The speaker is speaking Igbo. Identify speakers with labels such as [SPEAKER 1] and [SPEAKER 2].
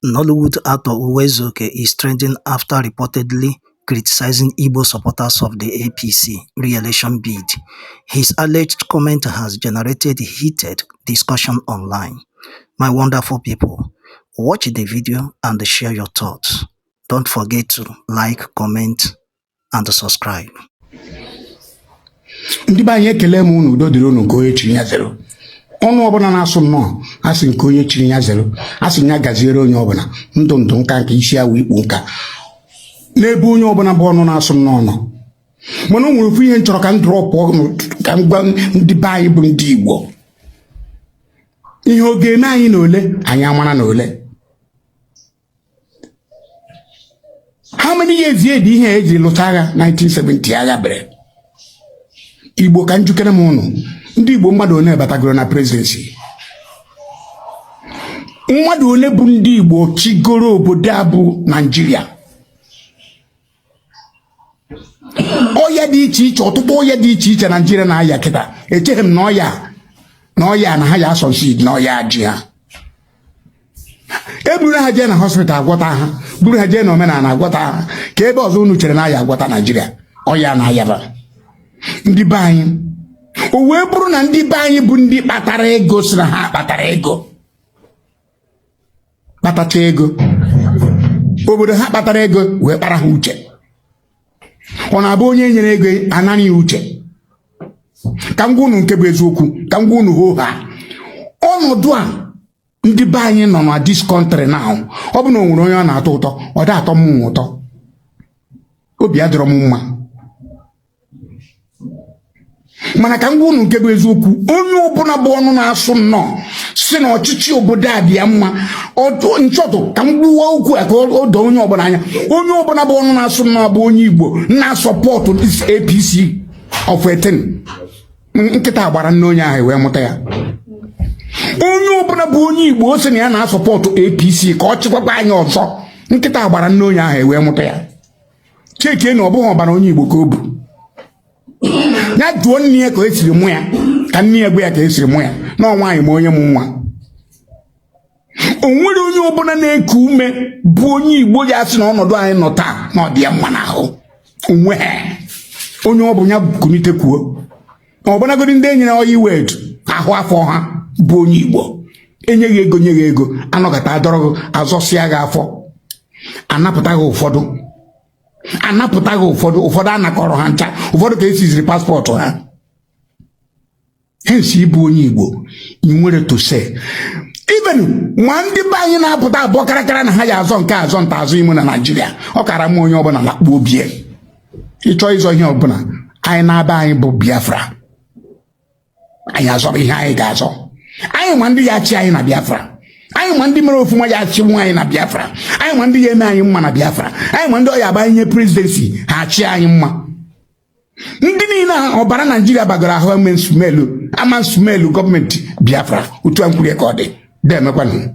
[SPEAKER 1] Nollywood actor Uwaezuoke is trending after reportedly criticizing Igbo supporters of the APC re-election bid. His alleged comment has generated heated discussion online. My wonderful people, watch the video and share your thoughts. Don't forget to like, comment, and subscribe.
[SPEAKER 2] Ndị be anyị, ekele m unu. Udo dịrị unu. Nke onye chiri ya zere. Ọnụ ọbụla na-asụ nnọọ, asị nke onye chiri ya zere, asị ya gaziere onye ọbụla. Ndụ ndụ, nka nka, isi awụ ikpu nka n'ebe onye ọbụla bụ ọnụ na-asụ nnọọ nọ. Mana o nwere ofu ihe m chọrọ ka m drop, ka m gwa ndị be anyị bụ ndị Igbo. Ihe ọ ga-eme anyị na ole anyị amara na ole. How many years dị ihe eji lụta agha 1970 agha bere Igbo? Ka njikere m ụnụ, ndị Igbo, mmadụ one batagoro na presidency? Mmadụ one bụ ndị Igbo chigoro obodo a bụ Naijiria? Ọya dị iche iche, ọtụtụ ọya dị iche iche Naijiria na-aya kịta. Echeghị m na ọya na ọya na ha ya asucceed na ọya ji ha. Eburu ha jee na hospital, agwọta ha. Buru ha jee na omenala, agwọta ha. Ka ebe ọzọ unu chere na aya agwọta Naijiria ọya na-ayaba ndị be anyị? O wee bụrụ na ndị be anyị bụ ndị kpatara ego, si na ha kpatara ego, kpatacha ego, obodo ha kpatara ego wee kpara ha uche. Ọ na-abụ onye nyere ego anaghị uche. Ka m gwa unu nke bụ eziokwu, ka m gwa unu hoo ha, ọnọdụ a ndị be anyị nọ na this country now, ọ bụ na o nwere onye ọ na-atọ ụtọ, ọ dị atọ m ụtọ. Obi adịrọ m mma. Mana ka m gwa unu nke bụ eziokwu, onye ọbụla bụ ọnụ na-asụ nnọọ si na ọchịchị obodo a dị ya mma, nchọtụ ka m gbuwa okwu a ka o doo onye ọbụla anya. Onye ọbụla bụ ọnụ na-asụ nnọọ bụ onye Igbo na-asupport this APC of 18, nkịta gbara nne onye ahụ wee mụta ya. Onye ọbụla bụ onye Igbo o sị na ya na-asupport APC ka ọ chịkwakwa anyị ọzọ, nkịta gbara nne onye ahụ wee mụta ya. Chekie na ọ bụghị ọbara onye Igbo ka o bu. Ya jụọ nne ya ka esiri mụ ya, ka nne ya gwa ya ka esiri mụ ya na nwaanyị ma onye mụ nwa. O nwere onye ọbụla na-eku ume bụ onye Igbo ya sị na ọnọdụ anyị nọ taa na ọ dị ya mma n'ahụ onwe ha? Onye ọ bụ ya kunite kwuo. Ọbụnagodi ndị enyere oyi wed ahụ afọ ha bụ onye Igbo, enyeghị ego, nyeghị ego, anọkọta adọrọ gị, azọsịa gị afọ, anapụta gị ụfọdụ, anapụta gị ụfọdụ, ụfọdụ anakọrọ ha ncha, ụfọdụ ka esiziri passport ha. Hence, ịbụ onye Igbo, ị nwere to say. Even nwa ndị be anyị na-apụta abụọ karakara na ha ya azọ nke azọ nta azọ ime na Naijiria, ọ kara mma onye ọbụla lakpuo obie. Ịchọ ịzọ ihe ọbụla, anyị na-aba anyị bụ Biafra, anyị azọrọ ihe anyị ga-azọ. Anyị ma ndị ya achị anyị na Biafra. Anyị ma ndị mere ofuma ya achịnwu anyị na Biafra. Anyị ma ndị ya eme anyị mma na Biafra. Anyị ma ndị ọ ya agba nye presidency, ha achị anyị mma. Ndị niile ọbara Naijiria bagoro ahụ eme nsumelu ama nsumelu gọọmenti Biafra. Otu a nkwurie ka ọ dị demekwanụ.